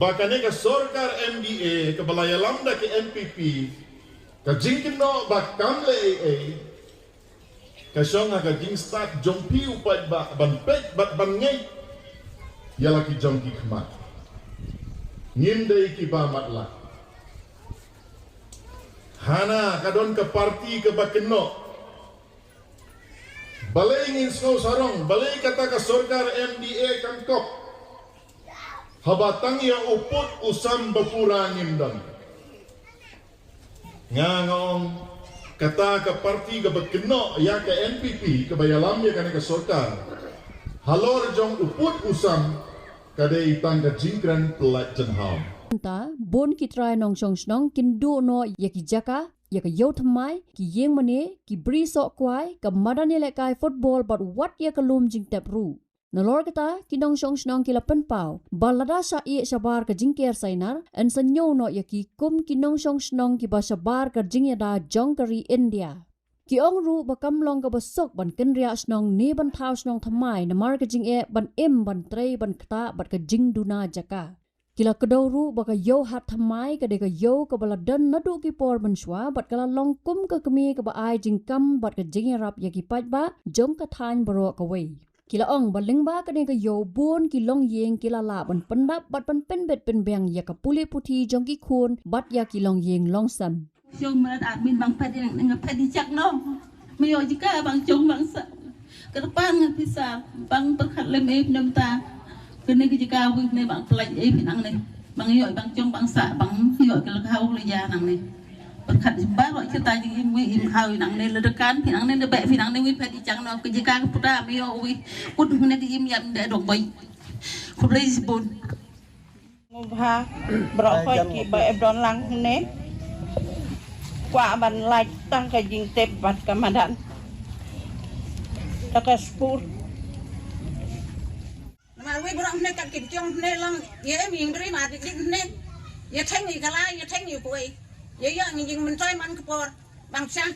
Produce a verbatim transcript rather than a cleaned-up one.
Ba kane ka sorkar M D A kaba la ïalam da ka N P P, ka jingkynnoh ba kam leh ei ei, ka shong ha ka jingstad jong phi u paidbah ban peit bad ban ngeit ïa la ki jong ki khmat. Ngim dei kiba matlah. Hana ka don ka parti kaba kynnoh. Balei ngin sngew sarong, balei kata ka sorkar M D A kan kop. Haba tang ïa u pud u sam ba pura ngim don. Nga nga ong, kata ka parti kaba kynnoh ïa ka N P P kaba ïalam ïa kane ka sorkar. Halor jong u pud u sam ka dei tang ka jingkren pyllait jynhaw. Mynta bun ki trai nongshong shnong kin duh noh ïa ki jaka, ïa ka ïew thymmai, ki ïing mane, ki bri soh kwai, ka madan ïalehkai football bad wat ïa ka lum jingtep ruh. Nalor kata, ki nongshong shnong ki la pynpaw ba lada shah ïeh shabar ka jingker sainar, yn sa ñiew noh ïa ki kum ki nongshong shnong kiba shabar ka jingïada jong ka ri India. Ki ong ruh ba kam long kaba suk ban kynriah shnong ne ban thaw shnong thymmai namar ka jingeh ban im ban trei ban ktah bad ka jingduna jaka. Ki la kdew ruh ba ka ïew hat thymmai ka dei ka ïew kaba la don naduh ki por mynshuwa bad ka la long kum ka kmie kaba ai jingkam bad ka jingïarap ïa ki paidbah jong ka thaiñ baroh kawei. Ki la ong ba lyngba kane ka ïew bun ki longïing ki la lah ban pyndap bad ban pynbit pynbiang ïa ka pule puthi jong ki khun bad ïa ki longïing longsem. Jong mrad admin bang phet ïa nga phet ïa jak no. Me ïoh jaka bang jong bang sa. Kyrpang nga pisa bang pyrkhat lem ïa phi namta. Kane ka jaka wi ne bang pynlait ïa phi nangne. Bang ïoh bang jong bang sa bang ïoh ka la khaw la ïa nangne. Pyrkhat baroh kita jingim wi im khaw ïa nangne, lada kan phi nangne, da beh phi nangne wi phet ïa jak no ka jaka ka puta me ïoh wi. Kut ne ka im ïa de dong boi. Khublei shibun. Nguh bha baroh hoi kiba ep don lang ne. Kwah ban lait tang ka jingtep bad ka madan. Ta ka skur. Namar wi baroh ne kat ki jong ne lang ïa em ïing bri ma dik dik ne. Ïa theng ïa kala ïa theng ïa kuwei. Ïa ïa ngi jing myntoi man ka por. Bang shah